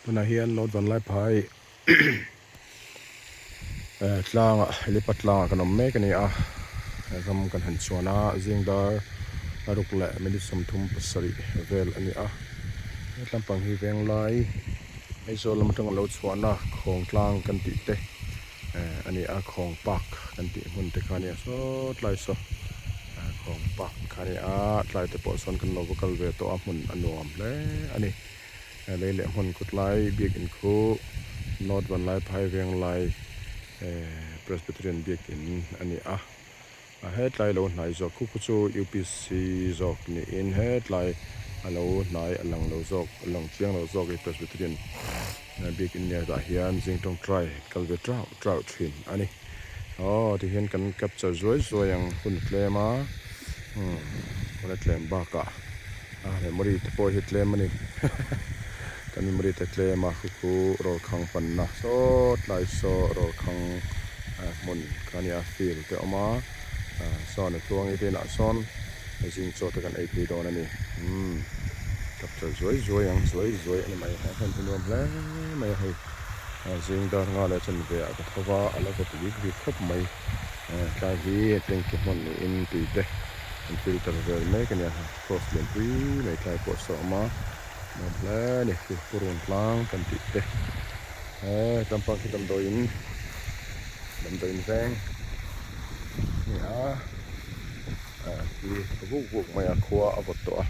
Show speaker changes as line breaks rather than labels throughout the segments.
Tunah hian North Vanlaiphai tlangah helipad tlangah kan awm mek a ni a ram kan han chuan a zing dar a ruk leh minute 37 vel a ni a he tlampang hi venglai Aizawl lam atanga lo chhuahna khawng tlang kan tih te a ni a khawng park kan tih hmun te kha a ni a saw tlai saw khawng park kha a ni a tlai te pawh sawn kan lo va kal ve tawh a hmun a nuam hle a ni. Lei leh hmun kut lai biakin khu North Vanlaiphai Venglai Presbyterian biakin a ni a, a hetlai lo hnai zawk khu khu chu UPC zawk niin hetlai a lo hnai a lang lo zawk a lang chiang lo zawk hi Presbyterian biakin nia tah hian zing tawngtai kal ve tauh tauh thin a ni. Aw tihian kan capture zuai zuai ang hun tlem a umm hun a tlem bakah a memory te pawh hi tlem a ni kan memory te tlem a khu khu rawlkhang panna sawt lai saw rawlkhang hmun kha nia field te a awm a sawn a tluangi te inah sawn zing chaw te kan ei phei dawn a ni umm capture zuai zuai ang zuai zuai a ni mai a hmun hi nuam hle mai a hei. Zing dar nga leh chen ve ah ka tho va, a la vawt vik vik khawp mai. Tlai hi tanky hmun niin tui te an filter vel mek a nia, cross lian pui mai tlai pawh saw a awm a, nuam hle a ni khi purun tlang kan tih te. Tlampang khi damdawiin damdawiin veng a ni a, khi vuk vuk mai a khua a vawt tawh a,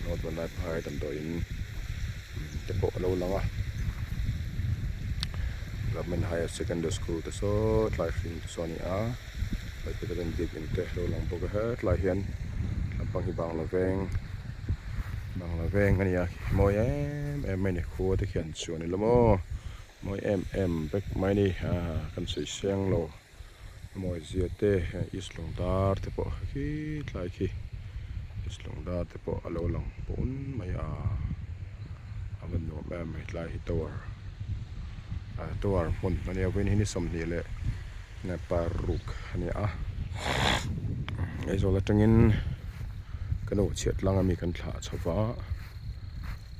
North Vanlaiphai damdawiin. te pawh a lo lang a Government Higher Secondary School te saw tlai hring te saw a ni a Presbyterian biakin te a lo lang bawk a hetlai hian lampang hi bangla veng bangla veng a ni a mawi em em mai a ni khua te khian chuan ila maw mawi em em vek mai a ni ah kan sawi seng lo. A mawi zia te East Lungdar te pawh khi tlai khi East Lungdar te pawh a lo lang pawn mai a a va nuam em mai tlai hi tower ah tower hmun a nia vawiin hi ni 20 leh paruk a ni a Aizawl atangin ka lo chhiat tlang ami kan thlah chho va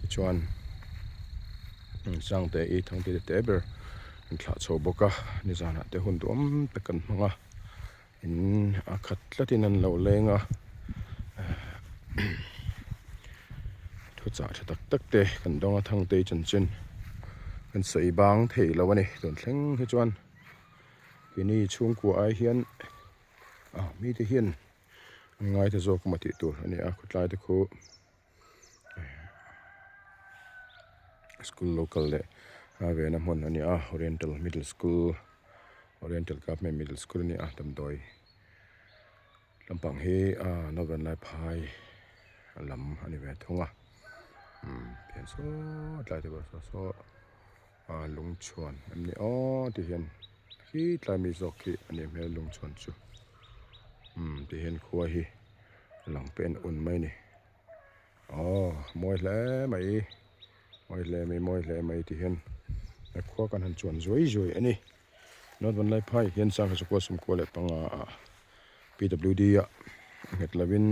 tichuan Sangte i thangte te te ber. An thlah chho bawk a, nizanah te hun duhawm tak kan hmang a, in a khat tlatin an lo leng a, thuchah tha tak tak te kan dawng a Thangtei chanchin kan sawi bang thei lo a ni tun thleng hi chuan keini chhungkua ai hian ah mite hian an ngaithla zawk emaw tih tur a ni a khawtlai te khu. School local leh a vena hmun a ni a Oriental Middle School Oriental Government Middle School a ni a damdawi lampang hi ah Northern Laiphai lam a ni ve thung a umm tihian saw tlai te pawh saw saw ah lungchhuan em ni aw ti hian khi tlai mi zawk khi a nih hmel lungchhuan chu umm ti hian khua hi a lang pen un mai a ni. Aw mawi hle mai mawi hle mai mawi hle mai ti hian he khua kan han chuan zuai zuai a ni North Vanlaiphai hian sangha chakua 95 ah PWD ah nghet lovin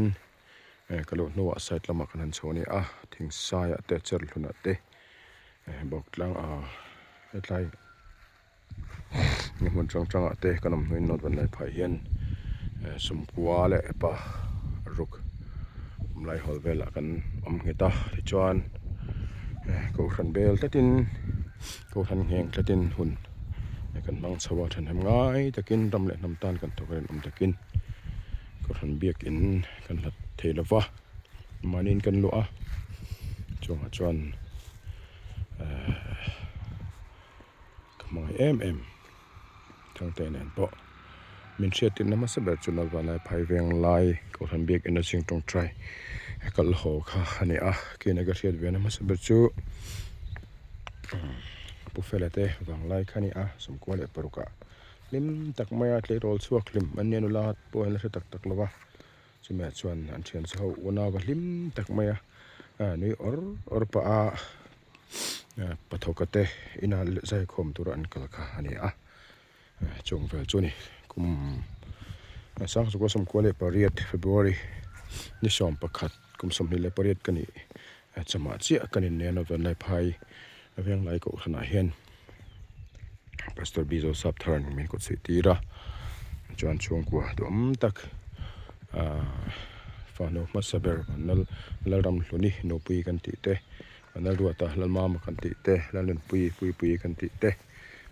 eh ka luh hnuah side lamah kan han chho a ni a thingsai ah te cherhlun ah te eh bawktlang ah hetlai hmun hrang hrang ah te kan awm hnuin North Vanlaiphai hian 90 leh 6 awm lai hawl velah kan awm nghet a tichuan kohhran bel tlatin kohhran ngheng tlatin hun kan hmang chho a thahnem ngai takin ram leh hnam tan kan thawk a rinawm takin kohhran biakin kan hlat thei lo va mahniin kan luah a chungah chuan ehh. Ka hmangaih em em Thangte nen pawh min hriattirna hmasa ber chu Lalvanlai phai veng lai Kohhran biakinn a ching tawngtai kal haw kha a ni a, kina ka hriat ve na hmasa ber chu Pu Fela te vanglai kha a ni a, 96 ah hlim tak maia tleirawl chhuak hlim an nia nula pawh an la hre tak tak lo va, chumi ah chuan an thian chu ho unau va hlim tak maia nui awr awr pah a. Pathawka te ina zaikhawm tura an kal kha a ni a chung vel chu a ni kum 1998 February ni 11 kum 28 ka nih Chamah chiah kan inneih a Northern Laiphai Venglai Kohhranah hian Pastor B Joseph Tharan min kut suih tir a, chuan chhungkua duhawm tak ahh fanu hmasa ber Lal Lalramhluni Nupui kan tih te, Lalruata Lalmama kan tih te, Lalnunpui Puipui kan tih te,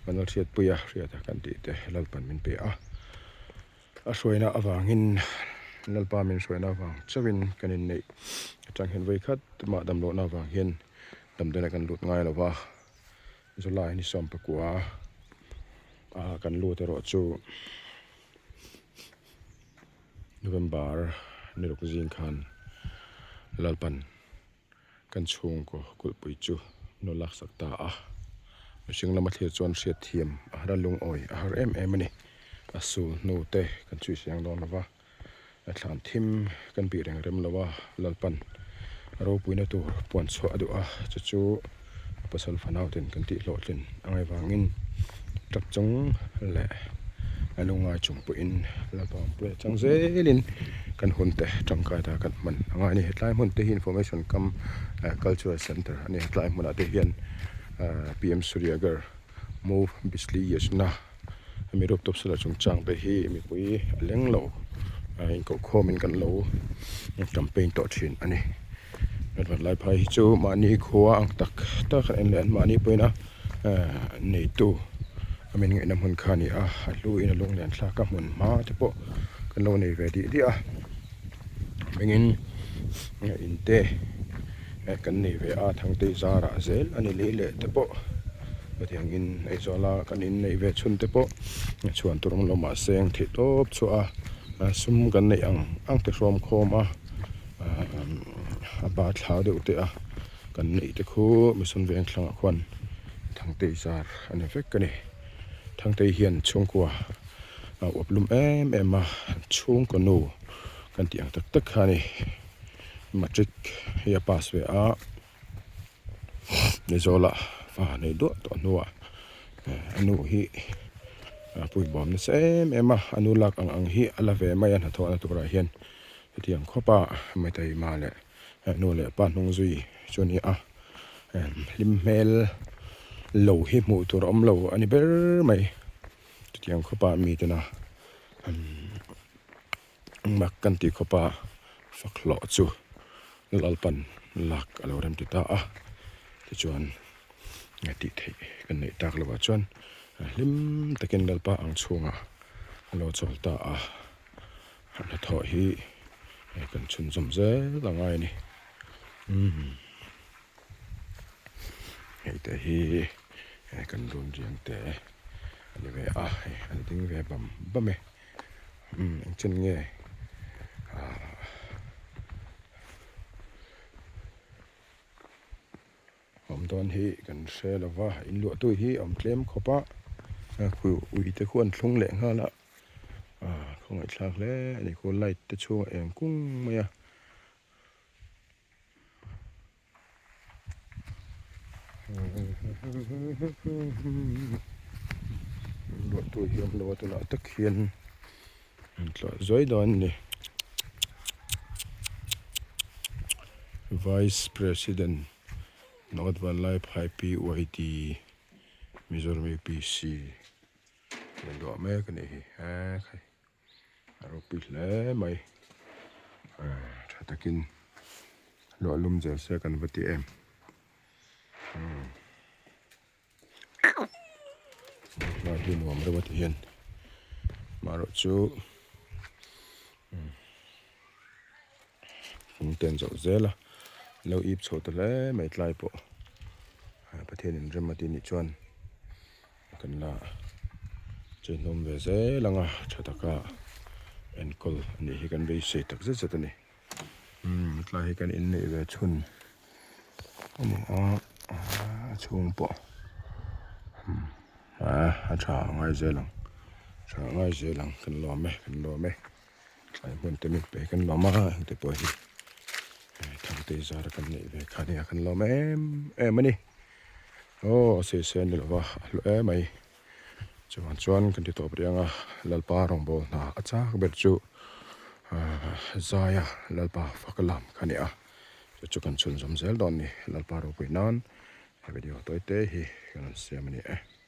Lalhriatpuia Hriata kan tih te Lalpan min pe a. A hruaina avangin Lalpa min hruaina avang chauhin kan inneih atang hian vawi khat mah damlohna avang hian damdawiinah kan lut ngai lo va, July ni 19 a kan lut erawh chu November ni ruk zing khan Lalpan Kan chhungkaw kulhpui chu naw laksak ta a, mihring lama thlir chuan hriatthiam a har a lungawi a har em em a ni. A sul hnu te kan chhui siang dawn lova, a thlan thim kan bih reng rem lo a, Lalpan a ropuina tur puan chhuah a duh a, chu chu a pasal fanau ten kan tih hlawhtlin a ngaih vangin tap chung leh a lungngai chung pawhin Lalpa awmpui a chang zelin kan hun te tangkai ta kan hman a ngai a ni. Hetlai hmun te hi information cum cultural centre a ni. Hetlai hmunah te hian PM Suryaghar Move Bijli Yojana hemi rooftop solar chungchang te hi mipui a leng lo inkohkhawmin kan lo campaign tawh thin a ni. Vanlai phai hi chu mahni khua ang tak tak an en leh an mahni pawhin a neitu a min ngaihna hmun kha a ni a, a hlu in a lung lian thlak a hmun hma te pawh kan lo nei ve dih dih a hmingin in te kan nei ve a Thangtei zarah zel a ni leh leh te pawh hetiangin Aizawla kan inneih ve chhun te pawh chhuan tur awm lo mahse ang theih tawp chhuah a sum kan neih ang ang te hrawm khawm a. A ba thlau deuh teh a kan neih te khu Mission veng thlangah khuan Thangtei zar a ni vek a ni. Thangtei hian chhungkua a uap lum em em a, chhungkaw nu kan tih ang tak tak kha a ni. Matric hi a pass ve a. Aizawla fa nei duah tawh hnuah a nu hi a puibawm nasa em em a, a nu lak ang ang hi a la ve mai a hnathawhna turah hian hetiang khawpa Maitaima leh nu leh pa hnung zui chu a ni a, hlim hmel lo hi hmuh tur a awm lo a ni ber mai chutiang khawpa mitena Mak kan tih khawpa fak hlawh chu Lalpan lak a lo rem ti ta a, tichuan tih theih kan neih tak lovah chuan hlim takin Lalpa ang chhungah a lo chawl ta a, hnathawh hi kan chhunzawm zel a ngai a ni. Umm hei te hi kan run riang te a ni ve a, hei an ding ve bam bam e. Umm engchen nge ahh awm dawn hi kan hre lo va in luah tu hi a awm tlem khawp a khu ui te khu an thlung leh nghal a ahh khawngaihthlak hle a ni khu light te chhungah eng kung mai a. Luahtu hi awm lo a tunah tak hian an tlawh zuai dawn a ni. Vice President North Vanlaiphai PYD Mizoram UPC an luah mek a nih hi hekhai. A ropui hle mai tha takin luah lum zel se kan va ti em tlai hi nuam reuh a ti hian marawh chu lung te an zawh zel a lo ip chho ta hle mai tlai pawh Pathian in rem a ti nih chuan. Kan la cheihnawm ve zel ang a, tha taka enkawl a nih hi kan beisei tak zet zet a ni. Umm hetlai hi kan inneih ve chhun a ni a, a chhung pawh ah a tha a ngai zel ang, tha a ngai zel ang kan lawm e kan lawm e tlai hmun te min pe kan lawm a hengte pawh hi thangte zara kan neih ve kha nia kan lawm em em a ni. Aw sawi sawi a ni lova a hlu em mai chuvang chuan kan ti tawp riang a Lalpa rawngbâwl hna a chak ber chu ahh zaia Lalpa fak lam kha a ni a. Chu chu kan chhunzawm zel dawn a ni. Lalpa ropui nan he video tawi te hi kan rawn siam a ni e.